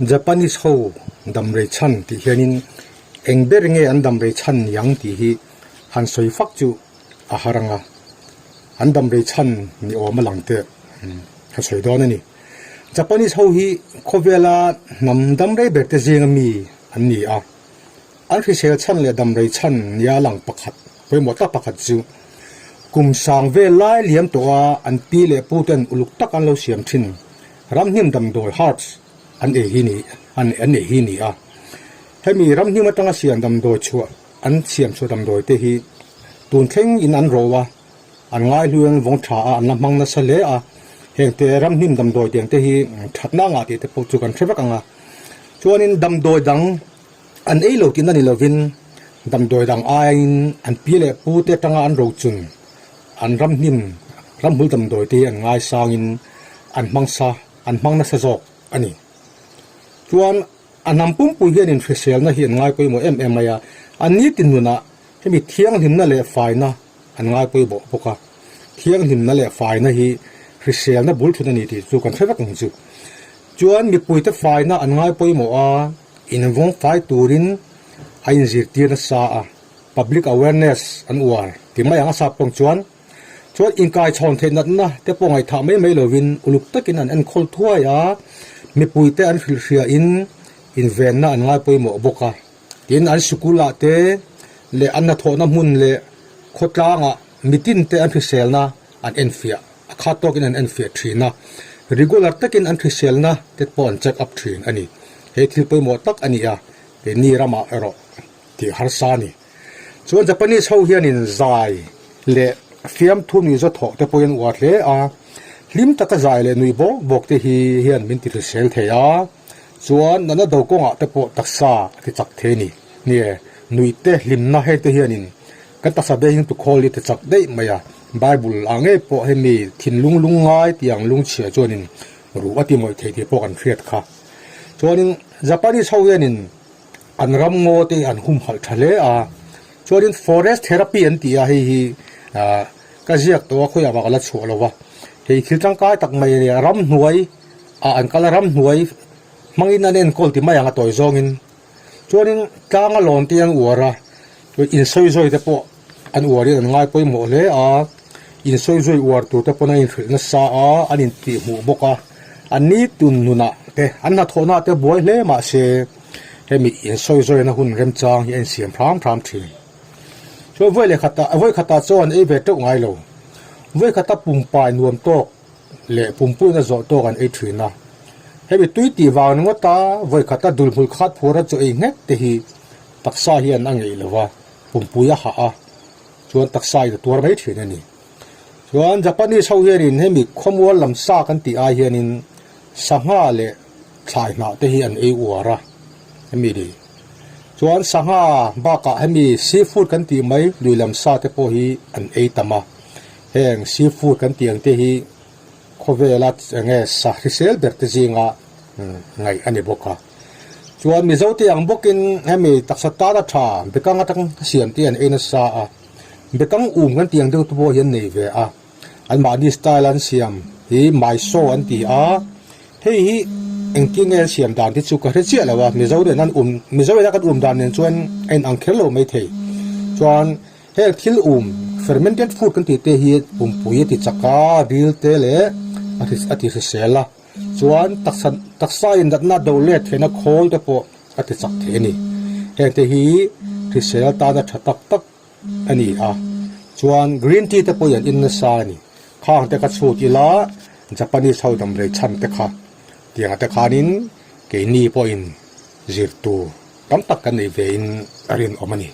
Japanese ho damrei chhan tih hianin eng ber nge an damrei chhan niang tih hi han sawi fak chu a har ang a, an damrei chhan ni awm a lang te ka sawi dawn a ni. Japanese ho hi khawvela hnam damrei ber te zinga mi an ni a, an hrisel chhan leh damrei chhan nia lang pakhat pawimawh tak pakhat chu kum sang vel lai liam tawha an pi leh pu ten uluk tak an lo siam thin ramhnim damdawi herbs an ei hi ni an an ei hi ni a. Hemi ramhnim atanga siam damdawi chhuah an siam chhuah damdawi te hi tun thleng in an ro a, an ngaihlu an vawng tha a, an la hmang nasa hle a. Heng te ramhnim damdawi tiang te hi thatna ngah tih te pawh chu kan hre vek ang a. Chuanin damdawi dang an ei lo tihna ni lovin damdawi dang aiin an pi leh pu te atanga an rochun an ramhnim ramhmul damdawi te hi an ngaisangin an hmang sa an hmang nasa zawk a ni. Chuan a hnam pumpui hian inhriselna hi an ngai pawimawh em em mai a, an nitin nunah hemi thianghlimna leh faina an ngai pawimawh bawk a, thianghlimna leh faina hi hriselna bul thun a ni tih chu kan hre vek ang chu. Chuan mipuite faina an ngai pawimawh a, invawng fai turin a inzirtir nasa a, public awareness an uar ti mai ang a sap tawng chuan. Chuan inkaichhawn theih natna te pawh ngaihthah mai mai lovin uluk takin an enkawl thuai a, mipuite an hrilhhriain invenna an ngai pawimawh bawk a. Tin, an sikulah te leh an hnathawhna hmun leh khawtlangah mitin te an hriselna an enfiah, a khat tawkin an enfiah thin a, regular takin an hriselna te pawh an check up thin a ni. He thil pawimawh tak a ni a, keini ramah erawh tih harsa a ni. Chuan Japanese ho hianin zai leh fiamthu mi zaw thawh te pawhin uar hle a, hlim taka zai leh nui bawk bawk te hi hian min ti hrisel thei a, chuan natna do kawngah te pawh taksa a ti chak thei a ni. Nie, nui te hlimna heng te hianin kan taksa be hing tukhawl hi ti chak daih mai a, Bible ah ngei pawh hemi thinlung lungngai tiang lungchhia chuanin ruh a ti mawih thei tih pawh kan hriat kha. Chuanin Japanese ho hianin An ram ngaw te an humhalh tha hle a, chuanin forest therapy an ti a, hei hi ah ka ziak tawh a khawiah mah ka la chhuah lo va, hei thil tangkai tak mai a nia, ramhnuai ah an kal a, ramhnuai hmangin an enkawl ti mai ang a tawi zawngin, chuanin tlanga lawn te an uar a, chuan insawizawi te pawh an uarin an ngai pawimawh hle a, insawizawi uar tur te pawn an inhrilh nasa a, an intihhmuh bawk a, an ni tun nunah te an hnathawhna te buai hle mahse hemi insawizawi na hun remchang hi a insiam hram hram thin. Chuan vawi leh khatah vawi khatah chuan ei ve teuh ngai lo, vawi khata pumpai nuam tawk leh pumpuina zawh tawk an ei thin a, hemi tui tih vang ringawta vawi khata dulhmul khat phura chu ei nghet te hi taksa hian a ngeih lo va, pumpui a hah a, chuan taksa in a tuar mai thin a ni. Chuan Japanese ho hianin hemi khawmual lam sa kan tih ai hianin sangha leh thlai hnah te hi an ei uar a, hemi ni. Chuan sangha bakah hemi seafood kan tih mai lui lam sa te pawh hi an ei tam a, heng seafood kan tih ang te hi khawvela enge sa hrisel ber te zinga ngaih a ni bawk a. Chuan Mizo te ang bawkin hemi taksa tana tha bekang atang siam te an ei nasa a, bekang um kan tih ang deuh te pawh hi an nei ve a, anmahni style an siam hi maiso an ti a, hei hi engtin nge an siam dan te chu ka hre chiah lo a, Mizo nen an um Mizo ina kan um dan nen chuan a inang kher lo maithei. Chuan Heng thil um, fermented food kan tih te hi pumpui a ti chak a, ril te leh a ti hrisel a, chuan taksa taksa in natna do let theihna khawl te pawh a ti chak thei a ni. Heng te hi hrisel atana tha tak tak a ni a, chuan green tea te pawh hi an in nasa a ni. Khang te kha chhut ila Japanese ho damrei chhan te kha tiang te khanin keini pawhin zir tur tam tak kan nei ve in a rinawm a ni.